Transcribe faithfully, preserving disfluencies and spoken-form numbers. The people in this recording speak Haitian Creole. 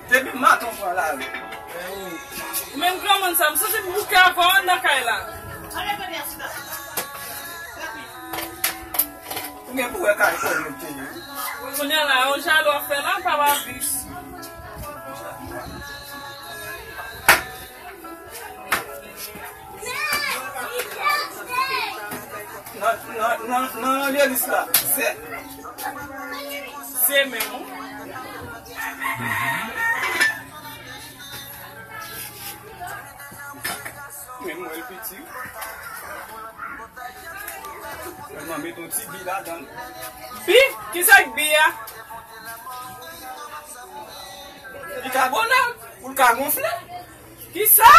Depi maten w pran lari. Ou menm granmoun sa, m santi m bouke avè w anndan kay la. Ou gen pou wè kay kò nou te ye. Kounye a la, yon jalou ap fè la, papa bis. Nan, nan, nan, nan lelis la, se. Se menm. Menm mwen piti. Mwen met yon ti bi ladan. Bi? Kisa k bi a? Bikabonat, pou l ka gonfle. Kisa?